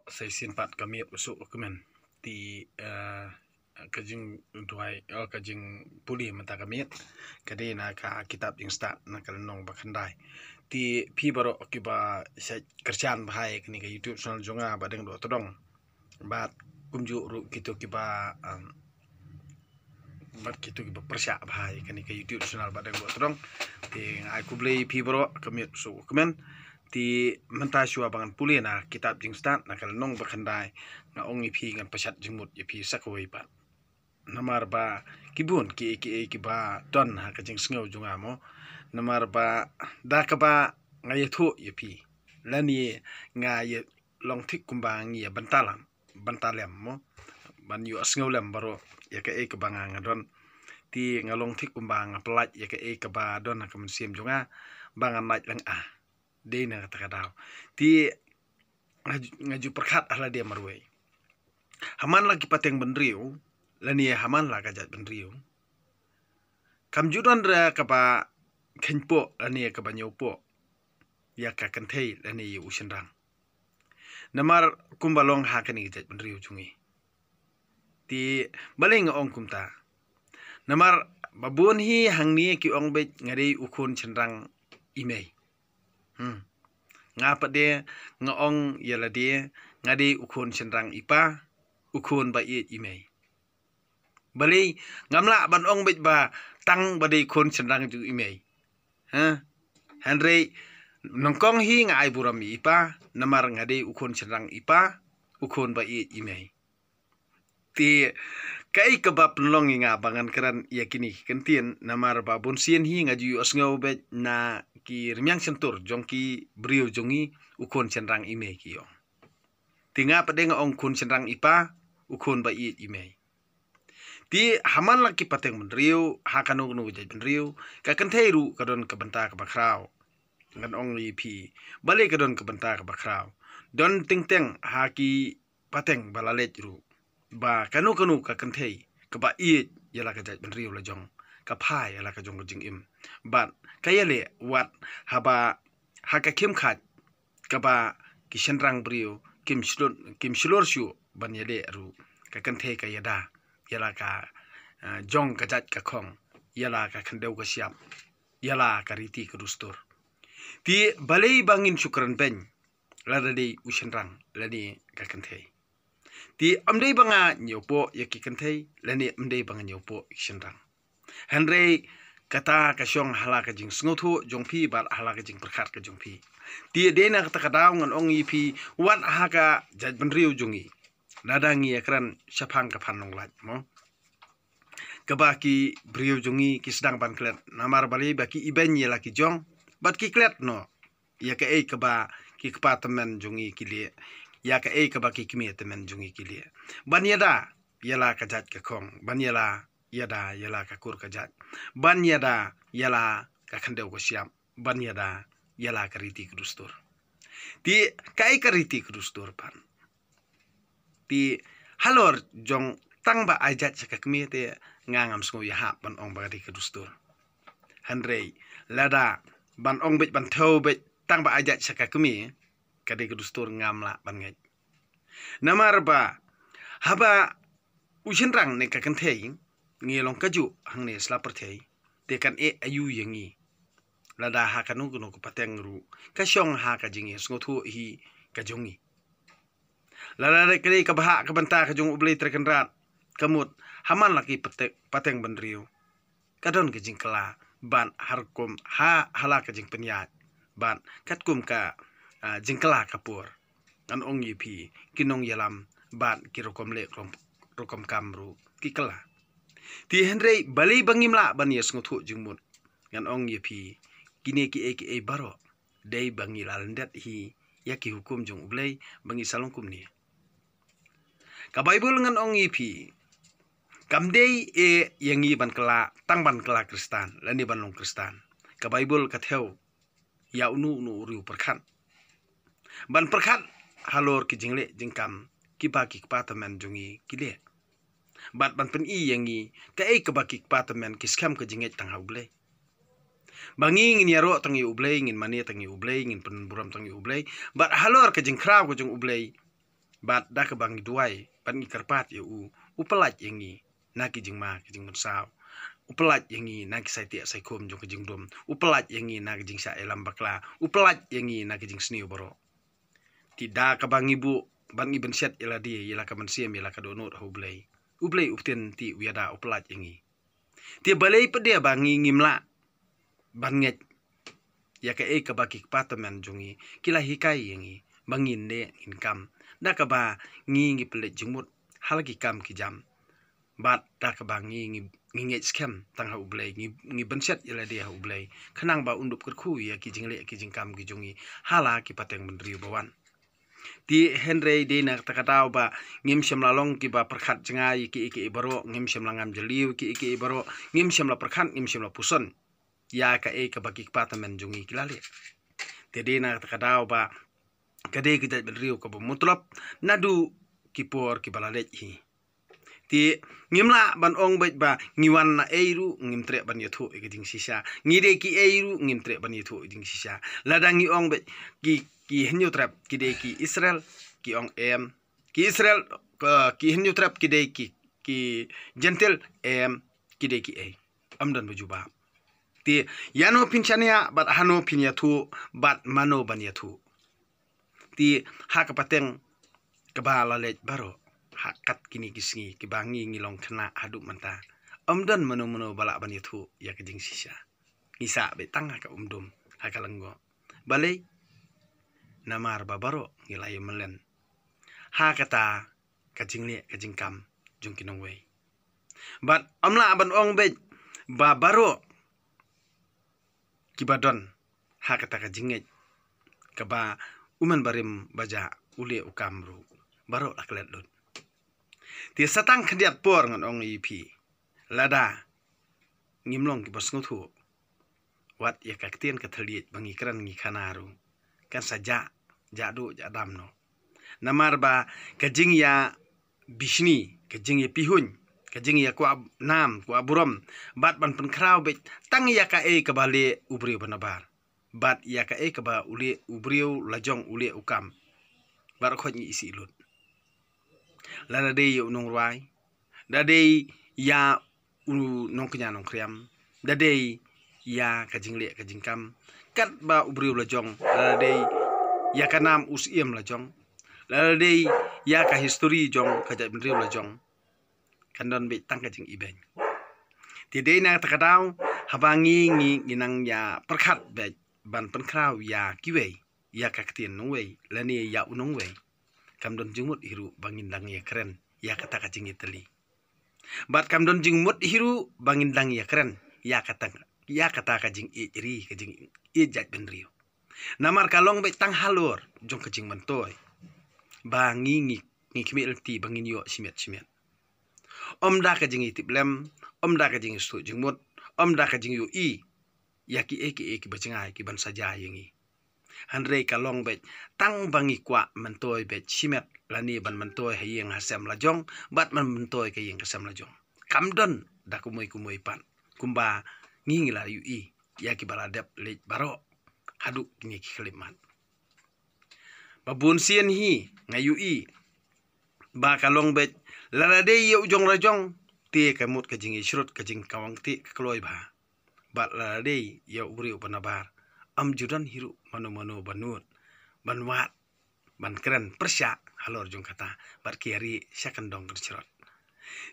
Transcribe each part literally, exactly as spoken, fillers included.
Sa shisien pat ka miet u suk u kmen. Te, eh, ka jingduwai, oh, ka jingpule mynta ka miet ka dei na ka kitab Jingstad na ka lynnong ba khyndai. Te phi baroh kiba shait kyrshan bha ïa kane ka YouTube channel jong nga Bahdeng Dohtdong, bad kumjuh ruh kito kiba, um, bad kito kiba pyrshah bha ïa kane ka YouTube channel Bahdeng Dohtdong. Te nga ai khublei ïa phi baroh, ka miet u suk u kmen. Te mynta shuwa ba ngan pule na kitab Jingstad na ka lynnong ba khyndai, nga ong ïa phi, ngan pynshat jingmut ïa phi sa kawei pat. Namar ba ki bun kiei kiei kiba don ha ka jingsngew jong nga mo. Namar ba da kaba nga ïathuh ïa phi, lane nga ïa long thik kumba ngi ïa bynta lem, bynta lem mo, ban ïohsngew lem baroh ïa kaei kaba nga, nga don. Te nga long thik kumba nga pyllait ïa kaei kaba don ha ka mynsiem jong nga ba ngan lait lang, ah, dei na kata ka daw. Te nga ju, nga ju pyrkhat ha lade marwei. Ha man la ki pateng bynriew lane ha man la ka jaitbynriew, kam ju don re kaba kheiñpoh lane kaba ñiewpoh ïa ka kynthei lane ïa u shynrang. Namar kumba long ha kane ka jaitbynriew jong ngi. Te balei nga ong kumta? Namar ba bun hi hangne ki ong beit nga dei u khun shynrang i mei. Hmm. Nga pat de nga ong ïa lade nga dei u khun shynrang i pa, u khun ba ïeit i mei. Balei ngam lah ban ong beit ba tang ba dei khun shynrang jong i mei? Ha? Hynrei nyngkong hi nga ai burom ïa i pa, namar nga dei u khun shynrang i pa, u khun ba ïeit i mei. Te kaei kaba pynlong ïa nga ba ngan kren ïa kine ki kyntien, namar ba bun sien hi nga ju ïohsngew beit na ki rmiang shyntur jong ki briew jong ngi, u khun shynrang i mei ki ong. Te nga pat de nga ong khun shynrang i pa, u khun ba ïeit i mei. Te ha man la ki pateng bynriew, ha kano kano ka jaitbynriew, ka kynthei ruh ka don ka bynta kaba khraw. Ngan ong ïa phi, balei ka don ka bynta kaba khraw? Don teng teng ha ki pateng ba la leit ruh ba kano kano ka kynthei kaba ïeit ïa la ka jaitbynriew la jong, ka phai ïa la ka jong ka jingim, bad ka ïaleh wat haba ha ka khim khait kaba ki shynrang briew kim shlur, kim shlur shuh ban ïaleh ruh, ka kynthei ka ïada ïa la ka, eh, jong ka jait ka khong, ïa la ka khyndew ka shyiap, ïa la ka riti ka dustur. Te balei ba ngin shu kren beiñ lada dei u shynrang lane ka kynthei? Te ym dei ba nga ñiewpoh ïa ki kynthei lane ym dei ba nga ñiewpoh ïa ki shynrang. Hynrei kata ka shong ha la ka jingsngewthuh jong phi bad ha la ka jingpyrkhat ka jong phi. Te dei na kata ka daw ngan ong ïa phi, wat ha ka jaitbynriew jong ngi, lada ngi ïa kren shaphang ka phan nonglait mo, kaba ki briew jong ngi ki sdang ban klet, namar balei? Ba ki ibeiñ ïa la ki jong bad ki klet noh ïa kaei kaba ki kpa tymmen jong ngi ki leh, ïa kaei kaba ki kmie tymmen jong ngi ki leh, ban ïada ïa la ka jait ka khong, ban ïada ïada ïa la ka kur ka jait, ban ïada ïa la ka khyndew ka shyiap, ban ïada ïa la ka riti ka dustur. Te kaei ka riti ka dustur pat? Te halor jong tang ba ai jait sha ka kmie te nga ngam sngew ïahap ban ong ba ka dei ka dustur. Hynrei lada ban ong beit, ban thew beit tang ba ai jait sha ka kmie, ka dei ka dustur, ngam lah ban ngeit. Namar ba haba u shynrang ne ka kynthei ngi long kajuh hangne sla pyrthei, te kan eh aïu ïa ngi lada ha kano kano ka pateng ruh ka shong ha ka jingïasngewthuh hi ka jong ngi? Lada ka dei ka bhah ka bynta ka jong U Blei Trai Kynrad, ka mut ha man la ki pate-, pateng bynriew ka don ka jingkylla bad ha rukom ha, ha la ka jingpynïaid bad katkum ka, ah, jingkylla ka por. Ngan ong ïa phi, ki nongïalam bad ki rukom leh, rukom, rukom kam ruh ki kylla. Te hynrei balei ba ngim lah ban ïasngewthuh jingmut? Ngan ong ïa phi, kine kiei kiei baroh dei ba ngi la lyndet hi ïa ki hukum jong U Blei ba ngi sa long kumne. Ka Baibl ngan ong ïa phi, kam dei eh ïa ngi ban kylla, tang ban kylla Khristan lane ban long Khristan. Ka Baibl ka thew ïa uno uno u riew pyrkhat, ban pyrkhat halor ki jingleh jingkam kiba ki kpa tymmen jong ngi ki leh, bad ban pyni ïa ngi kaei kaba ki kpa tymmen ki skhem ka jingngeit tang ha U Blei. Ba ngi ngin ïaroh tang ïa U Blei, ngin mane tang ïa U Blei, ngin pynburom tang ïa U Blei, bad halor ka jingkhraw ka jong U Blei Bad da kaba ngi duwai bad ngi kyrpad ïa u, u pyllait ïa ngi na ki jingma ki jingmynsaw. U pyllait ïa ngi na ki saitieh saikhum jong ki jingdum. U pyllait ïa ngi na ki jingshah ïalam bakla. U pyllait ïa ngi na ki jingsniew baroh. Te da kaba ngi buh bad ngi bynshet ïa lade ïa la ka mynsiem ïa la ka dohnud ha U Blei, U Blei u btin te u ïada u pyllait ïa ngi. Te balei pat de ba ngi ngim lah ban ngeit ïa kaei kaba ki kpa tymmen jong ngi ki la hikai ïa ngi ba ngin leh ngin kam, da kaba ngi ngi pynleit jingmut ha la ki kam ki jam. Bad da kaba ngi ngi, ngi ngeit skhem tang ha U Blei, ngi, ngi bynshet ïa lade ha U Blei khnang ba un dup kyrkhu ïa ki jingleh ki jingkam ki jong ngi ha la ki pateng bynriew ba wan. Te hynrei dei na kata ka daw ba ngim shym la long kiba pyrkhat jngai ïa kiei kiei baroh, ngim shym la ngam jylliew kiei kiei baroh, ngim shym la pyrkhat, ngim shym la puson ïa kaei kaba ki kpa tymmen jong ngi ki la leh. Te dei na kata ka daw ba ka dei ka jaitbynriew kaba mutlop naduh ki por kiba la leit hi. Te ngim lah ban ong beit ba ngi wan na ei ruh ngim treh ban ïathuh ïa ka jingshisha, ngi dei kiei ruh ngim treh ban ïathuh ïa ka jingshisha. Lada ngi ong beit ki, ki Hynñiewtrep ki dei ki Israel, ki ong em. Ki Israel, ki, ki Hynñiewtrep ki dei ki, ki Jentil, em, ki dei kiei. Ym don ba jubab. Te ïano phin shaniah bad hano phin ïathuh bad mano ban ïathuh. Te ha ka pateng kaba la leit baroh ha kat kine ki sngi kiba ngi ngi long khynnah haduh mynta, ym don mano mano ba lah ban ïathuh ïa ka jingshisha. Ngi sah beit tang ha ka umdum ha ka lyngngoh. Balei? Namar ba baroh ngi la ïamlien ha kata ka jingleh ka jingkam jong ki nongwei. Bad ym lah ban ong beit ba baroh kiba don ha kata ka jingngeit kaba u men barim ba jah u leh u kam ruh, baroh la klet lut. Te sa tang khyndiat por ngan ong ïa phi, lada ngim long kiba sngewthuh, wat ïa ka ktien ka thylliej ba ngi kren ngi khana ruh kan sa jah, jah duh jah dam noh. Namar ba ka jingïa bishni, ka jingïa pihuiñ, ka jingïa kwah nam kwah burom bad ban pynkhraw beit tang ïa kaei kaba leh u briew ba nabar bad ïa kaei kaba u leh u briew lajong u leh u kam, baroh khoit ngi isih lut. Lada dei ïa u nongrwai, da dei ïa u nongkñia nongkhriam, da dei ïa ka jingleh ka jingkam, katba u briew lajong, lada dei ïa ka nam u syiem lajong, lada dei ïa ka history jong ka jaitbynriew lajong, kan don beit tang ka jingibeiñ. Te dei na kata ka daw haba ngi ngi ngi nang ïa pyrkhat beit ban pynkhraw ïa kiwei ïa ka ktien nongwei lane ïa u nongwei, kam don jingmut hi ruh ba ngin dang ïa kren ïa kata ka jingïatylli. Bad kam don jingmut hi ruh ba ngin dang ïa kren ïa kata, ïa kata ka jingïeit ri, ka jingïeit jaitbynriew. Namar ka long beit tang halor jong ka jingmyntoi ba ngi ngi ngi khmih lynti ba ngin ïoh shimet shimet. Ym da ka jingïatiplem, ym da ka jingïasyllok jingmut, ym da ka jingïohi ïa kiei kiei kiba jngai kiban sa jia ïa ngi. Hynrei ka long beit tang ba ngi kwah myntoi beit shimet lane ban myntoi ha ïing ha sem lajong bad ban myntoi ka ïing ka sem lajong. Kam don da kumoi kumoi pat kumba ngi ngi la ïohi ïa kiba la dep leit baroh haduh kine ki khyllipmat. Ba bun sien hi nga ïohi ba ka long beit lada dei ïa u jong lajong te ka mut ka jingïashrut ka jingkawang te ka kloi bha. Bad lada dei ïa u briew ba nabar, ym ju don hi ruh mano mano ba nud ban wad ban kren pyrshah halor jong kata bad ki ïa ri sha kyndong kynshrot.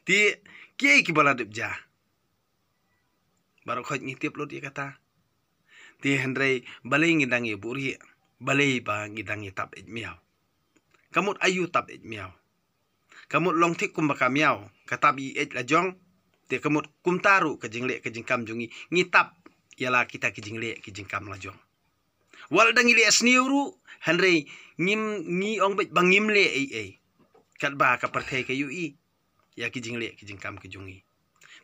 Te kiei kiba la dep jia, baroh khoit ngi tip lut ïa kata. Te hynrei balei ngi dang ïa buhrieh? Balei ba ngi dang ïa tap eit miaw? Ka mut aïu tap eit miaw? Ka mut long thik kumba ka miaw ka tap eit lajong. Te ka mut kumta ruh ka jingleh ka jingkam jong ngi, ngi tap ïa la kita ki jingleh ki jingkam lajong. Wat la dang ngi leh sniew ruh, hynrei ngim, ngi ong beit ba ngim leh ei ei. Katba ka pyrthei ka ïohi ïa ki jingleh ki jingkam ki jong ngi.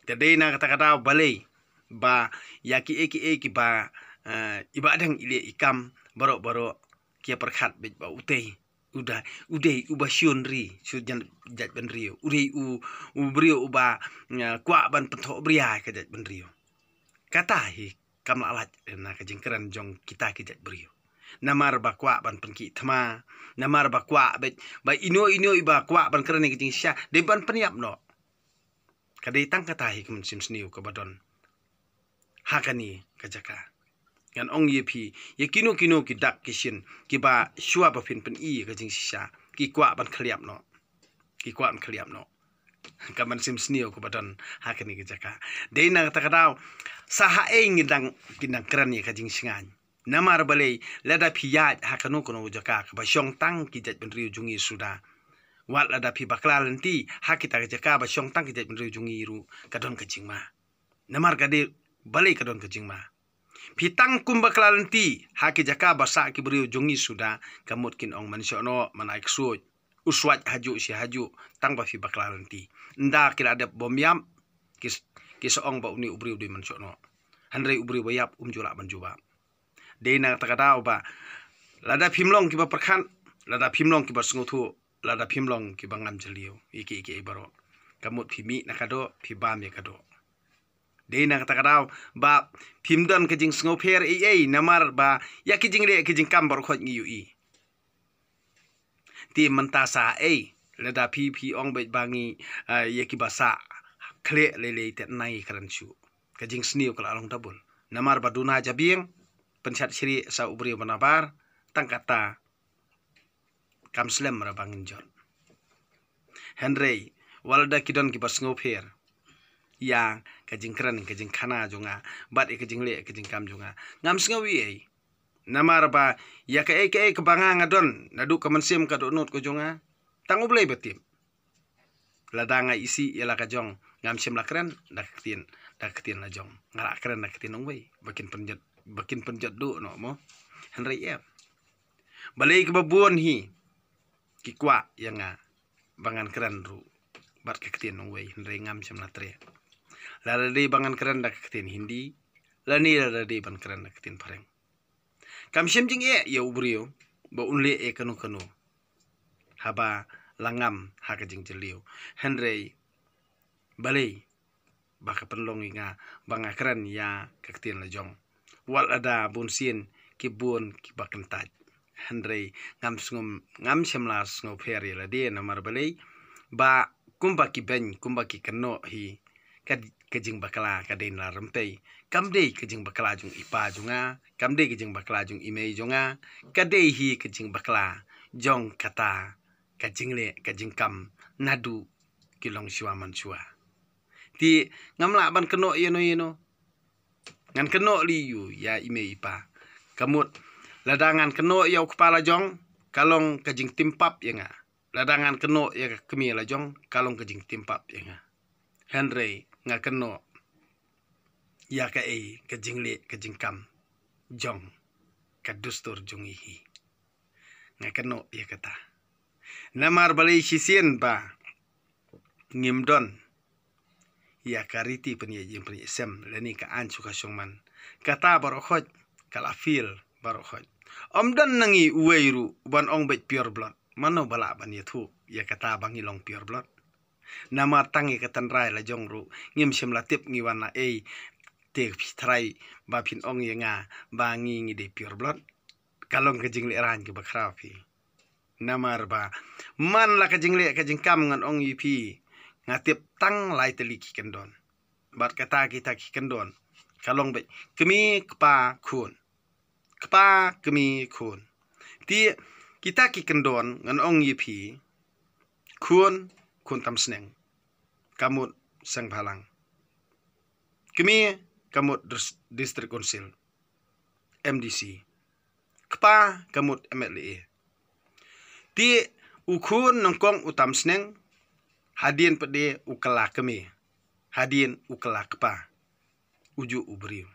Te dei na kata ka daw balei ba ïa kiei kiei kiba, eh, i Bah Deng i leh i kam, baroh baroh ki ïa pyrkhat beit ba utei u da, u dei uba shun ri, shun jan, jaitbynriew, u dei u, u briew uba, eh, kwah ban pynthoh bria ka jaitbynriew. Kata hi kam lah lait na ka jingkren jong kita ki jaitbriew. Namar ba kwah ban pynkit thma, namar ba kwah ba, ba ino ino iba kwah ban kren ïa ka jingshisha, dei ban pynïap noh. Ka dei tang kata hi ka mynsiem sniew kaba don ha kane ka jaka. Ngan ong ïa phi, ïa kino kino ki dak ki shin kiba shuwa ba phin pyni ïa ka jingshisha, ki kwah ban khliap noh. Ki kwah ban khliap noh. Ka mynsiem sniew kaba don ha kane ka jaka. Dei na kata ka daw, sa ha ei ngi dang, ki dang kren ïa ka jingshngaiñ. Namar balei, lada phi ïaid ha kano kano jaka kaba shong tang ki jaitbynriew jong ngi suda, wat lada phi bakla lynti ha kita ki jaka ba shong tang ki jaitbynriew jong ngi ruh, ka don ka jingma. Namar ka dei balei ka don ka jingma? Phi tang kum bakla lynti ha ki jaka ba sah ki briew jong ngi suda, ka mut kin ong, "Man shoh noh, man ai ksuid, u swait hajuh shi hajuh, tang ba phi bakla lynti." Ynda ki la dep bym ïap, ki s-, ki sa ong ba une u briew dei man shoh noh. Hynrei u briew ba ïap um ju lah ban jubab. Dei na kata ka daw ba, lada phim long kiba pyrkhat, lada phim long kiba sngewthuh, lada phim long kiba ngam jylliew ïa kiei kiei baroh, ka mut phi mih na ka doh, phi bam ïa ka doh. Dei na kata ka daw ba phim don ka jingsngewpher ei ei, namar ba ïa ki jingleh ki jingkam baroh khoit ngi ïohi. Te mynta sa ei, lada phi, phi ong beit ba ngi, ah, ïa kiba sah khleh lei lei, te nai kren shuh. Ka jingsniew ka la long double. Namar ba duna jabieng, pynshat shrieh sa u briew ba nabar, tang kata kam slem ra ba ngin jot. Hynrei wat lada ki don kiba sngewpher ïa ka jingkren, ka jingkhana jong nga, bad ïa ka jingleh, ka jingkam jong nga, ngam sngew ei ei. Namar ba ïa kaei kaei kaba nga nga don, naduh ka mynsiem ka dohnud ka jong nga, tang U Blei ba tip. Lada nga isih ïa la ka jong, ngam shym la kren da ka ktien, da ka ktien la jong. Nga la kren da ka ktien uwei, ba kin pynjot, ba kin pynjot duh noh mo. Hynrei em, balei kiba bun hi ki kwah ïa nga ba ngan kren ruh bad ka ktien uwei, hynrei ngam shym la treh. Lada dei ba ngan kren da ka ktien Hindi, lane lada dei ban kren da ka ktien Phareng, kam shym jingeh ïa u briew ba un leh ïa kano kano haba la ngam ha ka jingjylliew. Hynrei balei ba ka pynlong ïa nga ba nga kren ïa ka ktien la jong, wat lada bun sien ki bun kiba kyntait? Hynrei ngam sngew, ngam shym la sngewpher ïa lade. Namar balei? Ba kumba ki beiñ, kumba ki kynnoh hi, ka, ka jingbakla ka dei na la rympei. Kam dei ka jingbakla jong i pa jong nga, kam dei ka jingbakla jong i mei jong nga, ka dei hi ka jingbakla jong kata ka jingleh, ka jingkam naduh ki longshuwa manshuwa. Te ngam lah ban kynnoh ïano ïano. Ngan kynnoh lei ïa i mei i pa. Ka mut, lada ngan kynnoh ïa u kpa la jong, ka long ka jingtim pap ïa nga. Lada ngan kynnoh ïa ka kmie la jong, ka long ka jingtim pap ïa nga. Hynrei nga kynnoh ïa kaei, ka jingleh, ka jingkam jong ka dustur jong ngi hi. Nga kynnoh ïa kata. Namar balei? Shisien ba ngim don ïa ka riti pynïaid ïing pynïaid sem lane ka aiñ shuka shongman. Kata baroh khoit ka la fail baroh khoit. Ym don na ngi uwei ruh ban ong beit pure blood. Mano ba lah ban ïathuh ïa kata ba ngi long pure blood? Namar tang ïa ka tynrai la jong ruh ngim shym la tip, ngi wan na ei, te phi trai ba phin ong ïa nga ba ngi, ngi dei pure blood. Ka long ka jingleh rang kaba khraw phi. Namar ba man la ka jingleh ka jingkam, ngan ong ïa phi, nga tip tang lai tylli ki kyndon. Bad kata kita ki kyndon ka long beit kmie, kpa, khun. Kpa, kmie, khun. Te kita ki kyndon, ngan ong ïa phi, khun, khun Tamsneng, ka mut Sengbhalang. Kmie, ka mut dis-, District Council, M D C. Kpa, ka mut M L A. Te u khun nyngkong u Tamsneng, hadien pat de u kylla kmie, hadien u kylla kpa, u juh u briew.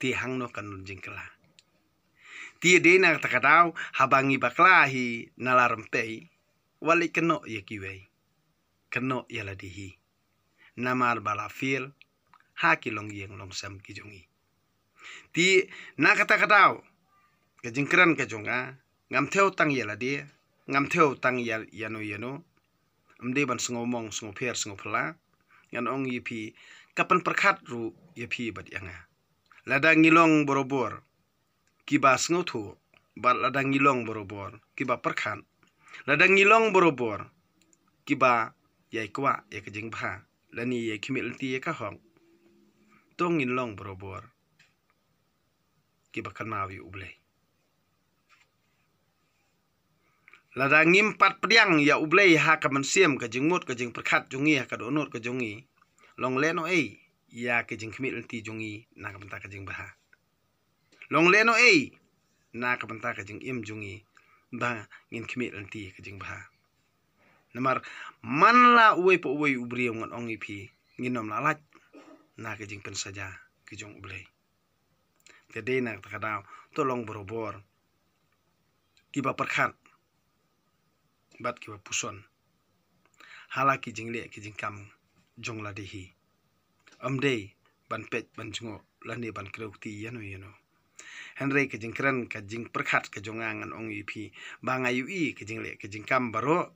Te hangno kan don jingkylla? Te dei na kata ka daw, haba ngi bakla hi na la rympei, wat leit kynnoh ïa kiwei, kynnoh ïa lade hi. Namar ba la fail ha ki longïing longsem ki jong ngi. Te na kata ka daw, ka jingkren ka jong nga, ngam thew tang ïa lade, ngam thew tang ïa, ïano ïano. Ym dei ban sngewmong, sngewpher, sngewphylla. Ngan ong ïa phi, ka pynpyrkhat ruh ïa phi bad ïa nga. Lada ngi long barabor kiba sngewthuh, bad lada ngi long barabor kiba pyrkhat, lada ngi long barabor kiba ïai kwah ïa ka jingbha lane ïai khmih lynti ïa ka hok, to ngin long barabor kiba kynmaw ïa U Blei. Lada ngim pat pdiang ïa U Blei ha ka mynsiem, ka jingmut, ka jingpyrkhat jong ngi, ha ka dohnud ka jong ngi, long lehnohei ïa ka jingkhmih lynti jong ngi na ka bynta ka jingbha? Long lehnohei na ka bynta ka jingim jong ngi ba ngin khmih lynti ka jingbha? Namar man la uwei pa uwei u briew, ngan ong ïa phi, ngin ym lah lait na ka jingpynsaja ka jong U Blei. Te dei na kata ka daw, to long barabor kiba pyrkhat bad kiba puson ha la ki jingleh ki jingkam jong lade hi. Ym dei ban peit ban jngoh lane ban kdew kti ïano ïano. Hynrei ka jingkren, ka jingpyrkhat ka jong nga, ngan ong ïa phi ba nga ïohi ka jingleh ka jingkam baroh.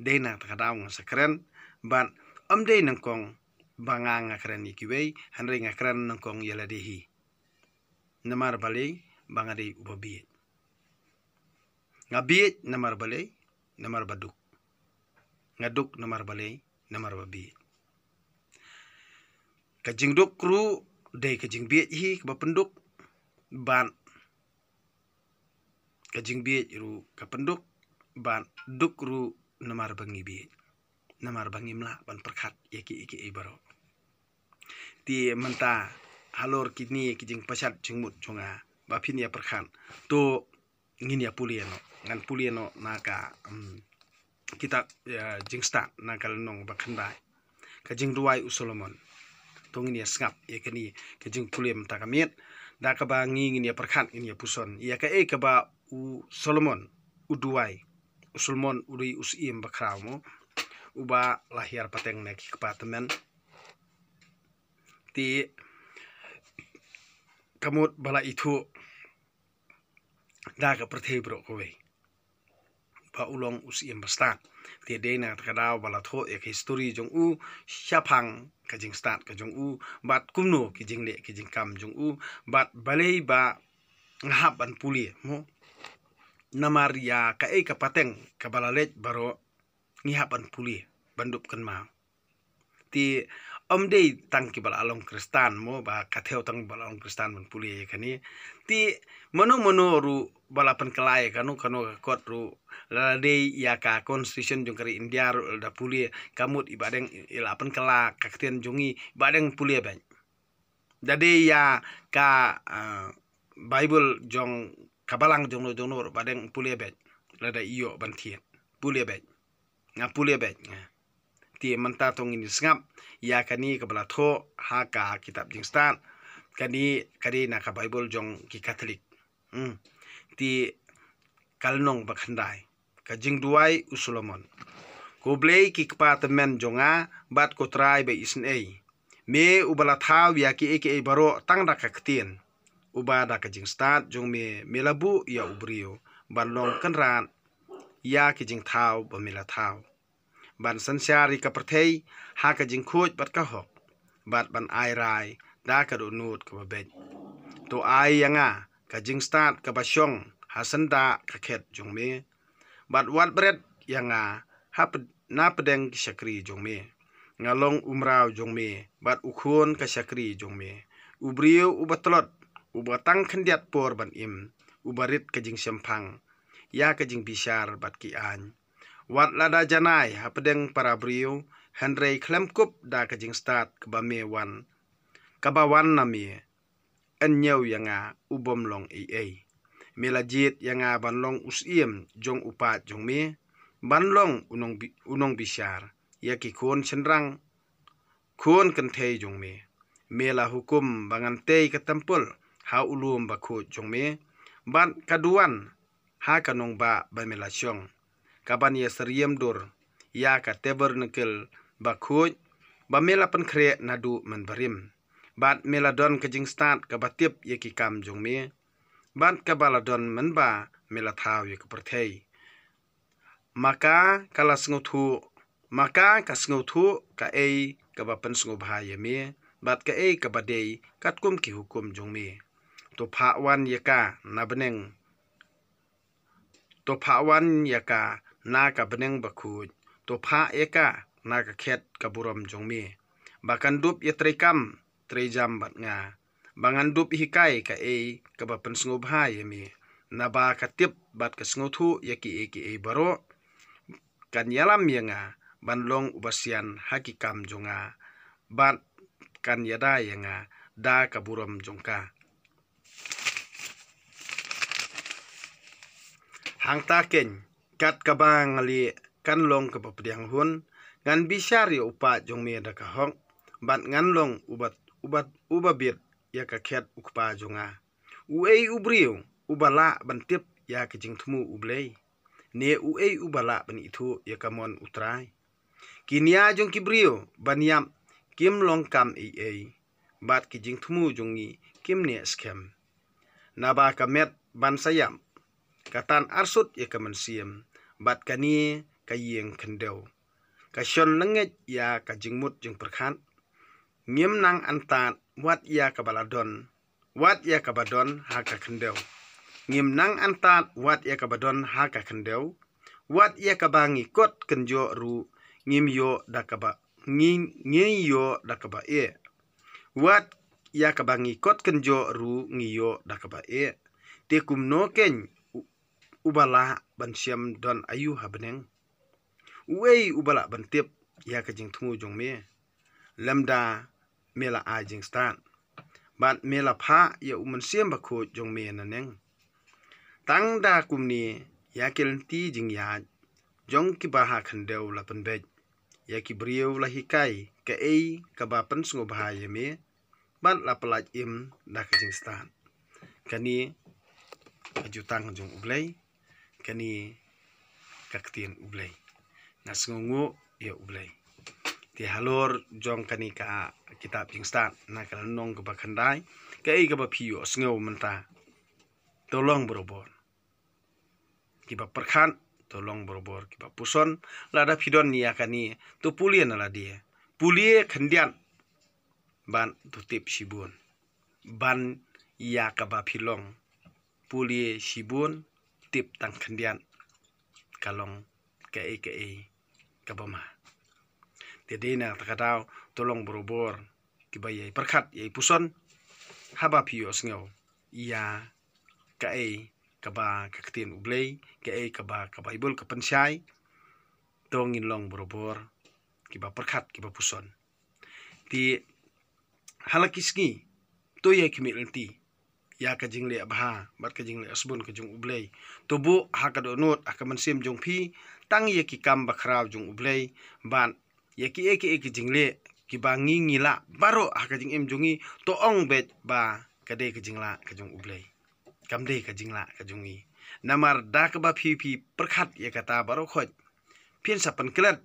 Dei na kata ka daw nga sa kren, bad ym dei nyngkong ba nga, nga kren ïa kiwei, hynrei nga kren nyngkong ïa lade hi. Namar balei? Ba nga dei uba bieit. Nga bieit namar balei? Namar ba duk. Nga duk namar balei? Namar ba bieit. Ka jingduk ruh dei ka jingbieit hi kaba pynduk, bad ka jingbieit ruh ka pynduk, bad duk ruh namar ba ngi bieit, namar ba ngim lah ban pyrkhat ïa kiei kiei baroh. Te mynta halor kine ki jingpashat jingmut jong nga, ba phin ïa pyrkhat, to ngin ïa pule noh, ngan pule noh na ka, um, kitab, ïa, Jingstad, na ka lynnong ba khyndai, ka jingduwai u Solomon. To ngin ïa sngap ïa kane ka jingpule mynta ka miet, da kaba ngi ngin ïa pyrkhat, ngin ïa puson ïa kaei kaba u Solomon u duwai. U Solomon u dei u syiem bakhraw mo, uba la hiar pateng na ki kpa tymmen. Te ka mut ba la ithuh da ka pyrthei baroh kawei ba u long u syiem bastad. Te dei na kata ka daw ba la thoh ïa ka histori jong u shaphang ka jingstad ka jong u, bad kumno ki jingleh ki jingkam jong u, bad balei ba nga hap ban pule mo. Namar ïa kaei ka pateng kaba la leit baroh ngi hap ban pule, ban dup kynmaw. Te ym dei tang kiba la long Khristan mo, ba ka thew tang ba la long Khristan ban pule ïa kane. Te mano mano ruh ba la pynkylla ïa kano kano ka kot ruh, la dei ïa ka constitution jong ka ri India ruh lada pule, ka mut i Bahdeng i la pynkylla ka ktien jong ngi, Bahdeng pule beit. Da dei ïa ka, ah, Bible jong ka balang jongno jongno ruh, Bahdeng pule beit. Lada ïoh ban thied, pule beit. Nga pule beit nga. Te mynta to ngin sngap ïa kane kaba la thoh ha ka kitab Jingstad. Kane ka dei na ka Bible jong ki Katholik. Hmm. Te ka lynnong ba khyndai, ka jingduwai u Solomon. Ko Blei ki kpa tymmen jong nga, bad ko Trai ba isynei, me uba la thaw ïa kiei kiei baroh tang da ka ktien, uba da ka jingstad jong me, me la buh ïa u briew ban long kynrad ïa ki jingthaw ba me la thaw, ban synshar ïa ka pyrthei ha ka jingkhuid bad ka hok, bad ban ai rai da ka dohnud kaba beit. To ai ïa nga ka jingstad kaba shong ha syndah ka khet jong me, bad wat bret ïa nga ha pd-, na pdeng ki shakri jong me. Nga long u mraw jong me, bad u khun ka shakri jong me, u briew uba tlot, uba tang khyndiat por ban im, uba rit ka jingshemphang ïa ka jingbishar bad ki aiñ. Wat lada janai ha pdeng para briew, hynrei khlem kup da ka jingstad kaba me wan, kaba wan na me, yn ñiew ïa nga u bym long ei ei. Me la jied ïa nga ban long u syiem jong u paid jong me, ban long u nongbi-, u nongbishar ïa ki khun shynrang, khun kynthei jong me. Me la hukum ba ngan tei ka templ ha u lum bakhuid jong me, bad ka duwan ha ka nongbah ba me la shong, kaban ïa syriem dur ïa ka tabernakl bakhuid ba me la pynkhreh naduh mynbarim. Bad me la don ka jingstad kaba tip ïa ki kam jong me, bad kaba la don mynba me la thaw ïa ka pyrthei. Ma ka ka la sngewthuh, ma ka ka sngewthuh kaei kaba pynsngewbha ïa me, bad kaei kaba dei katkum ki hukum jong me. To phah wan ïa ka na bneng To phah wan ïa ka na ka bneng bakhuid, to phah ïa ka na ka khet ka burom jong me, ba kan dup ïa treikam treijam bad nga, ba ngan dup hikai kaei kaba pynsngewbha ïa me. Naba ka tip bad ka sngewthuh ïa kiei kiei baroh kan ïalam ïa nga ban long uba sian ha ki kam jong nga, bad kan ïada ïa nga da ka burom jong ka. Hangta keiñ, kat kaba nga lieh kan long kaba pdiang hun, ngan bishar ïa u paid jong me da ka hok, bad ngan long uba, uba, uba bit ïa ka khet u kpa jong nga. Uei u briew uba lah ban tip ïa ka jingthmu U Blei, ne uei uba lah ban ithuh ïa ka mon U Trai? Ki nia jong ki briew ban ïap kim long kam ei ei, bad ki jingthmu jong ngi kim neh skhem. Naba ka met ban sa ïap ka tan arsut ïa ka mynsiem, bad kane ka ïing khyndew ka shon lyngngeit ïa ka jingmut jingpyrkhat. Ngim nang antad wat ïa kaba la don, wat ïa kaba don ha ka khyndew. Ngim nang antad wat ïa kaba don ha ka khyndew. Wat ïa kaba ngi kot kynjoh ruh ngim ïoh da kaba, ngi, ngi ïoh da kaba eh. Wat ïa kaba ngi kot kynjoh ruh ngi ïoh da kaba eh. Te kumno keiñ u-, uba lah ban shem don aïu ha bneng? Uei uba lah ban tip ïa ka jingthmu jong me? Lymda me la ai jingstad, bad me la phah ïa u Mynsiem Bakhuid jong me naneng. Tang da kumne ïa ki lynti jingïaid jong kiba ha khyndew la pynbeit, ïa ki briew la hikai kaei kaba pynsngewbha ïa me, bad la pyllait im da ka jingstad. Kane ka jutang jong U Blei, kane ka ktien U Blei. Nga sngewnguh ïa U Blei. Te halor jong kane ka kitab Jingstad, na ka lynnong kaba khyndai, kaei kaba phi ïohsngew mynta, to long barabor kiba pyrkhat, to long barabor kiba puson. Lada phi don ïa kane, to pule na lade, pule khyndiat, bad to tip shibun. Ban ïa kaba phi long, pule shibun, tip tang khyndiat, ka long kaei kaei kaba ma. Te dei na kata ka daw, to long barabor kiba ïai pyrkhat, ïai puson, haba phi ïohsngew ïa kaei kaba ka ktien U Blei, kaei kaba ka Baibl ka pynshai, to ngin long barabor kiba pyrkhat, kiba puson. Te ha la ki sngi, to ïai khmih lynti ïa ka jingleh bha bad ka jingleh sbun ka jong U Blei. To buh ha ka dohnud, ha ka mynsiem jong phi, tang ïa ki kam bakhraw jong U Blei, bad ïa kiei kiei ki jingleh kiba ngi ngi lah baroh ha ka jingim jong ngi, to ong beit ba ka dei ka jinglah ka jong U Blei, kam dei ka jinglah ka jong ngi. Namar da kaba phi phi pyrkhat ïa kata baroh khoit, phin sa pynklet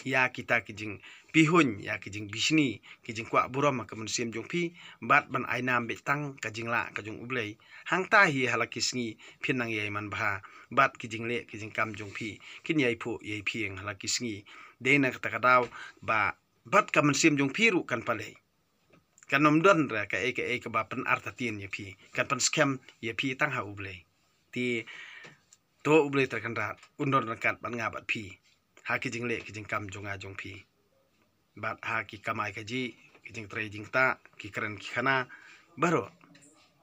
ïa kita ki jingpihuiñ, ïa ki jingbishni, ki jingkwah burom ha ka mynsiem jong phi, bad ban ai nam beit tang ka jinglah ka jong U Blei. Hangta hi ha la ki sngi phin nang ïai manbha, bad ki jingleh ki jingkam jong phi kin ïai phuh ïai phieng ha la ki sngi. Dei na kata ka daw ba bad ka mynsiem jong phi ruh kan pale. Kan ym don re kaei kaei kaba pynartatien ïa phi, kan pynskhem ïa phi tang ha U Blei. Te to U Blei Trai Kynrad un don ryngkat bad nga bad phi ha ki jingleh ki jingkam jong nga jong phi, bad ha ki kamai kajih, ki jingtrei jingktah, ki kren ki khana baroh,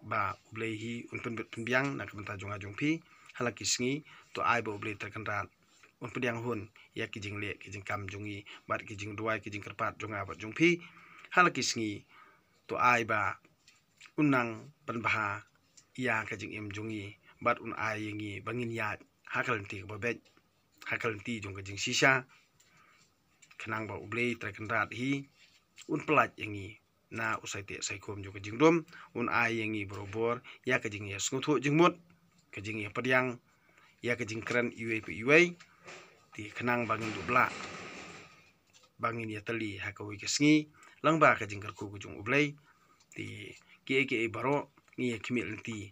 ba U Blei hi un pynbit pynbiang na ka bynta jong nga jong phi ha la ki sngi. To ai ba U Blei Trai Kynrad un pdiang hun ïa ki jingleh ki jingkam jong ngi, bad ki jingduwai ki jingkyrpad jong nga bad jong phi ha la ki sngi. To ai ba un nang pynbha ïa ka jingim jong ngi, bad un ai ïa ngi ba ngin ïaid ha ka lynti kaba beit, ha ka lynti jong ka jingshisha, khnang ba U Blei Trai Kynrad hi un pyllait ïa ngi na u saiteh saikhum jong ka jingdum, un ai ïa ngi barabor ïa ka jingïasngewthuh jingmut, ka jingïapdiang ïa ka jingkren iwei pa iwei. Te khnang ba ngin dup lah ba ngin ïatylli ha kawei ka sngi lyngba ka jingkyrkhu ka jong U Blei. Te kiei kiei baroh ngi ïa khmih lynti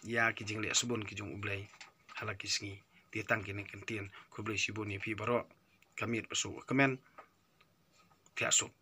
ïa ki jingleh sbun ki jong U Blei ha la ki sngi. Te tang kine ki ktien, khublei shibun ïa phi baroh. Ka miet ba suk, ka kmen, thiah suk.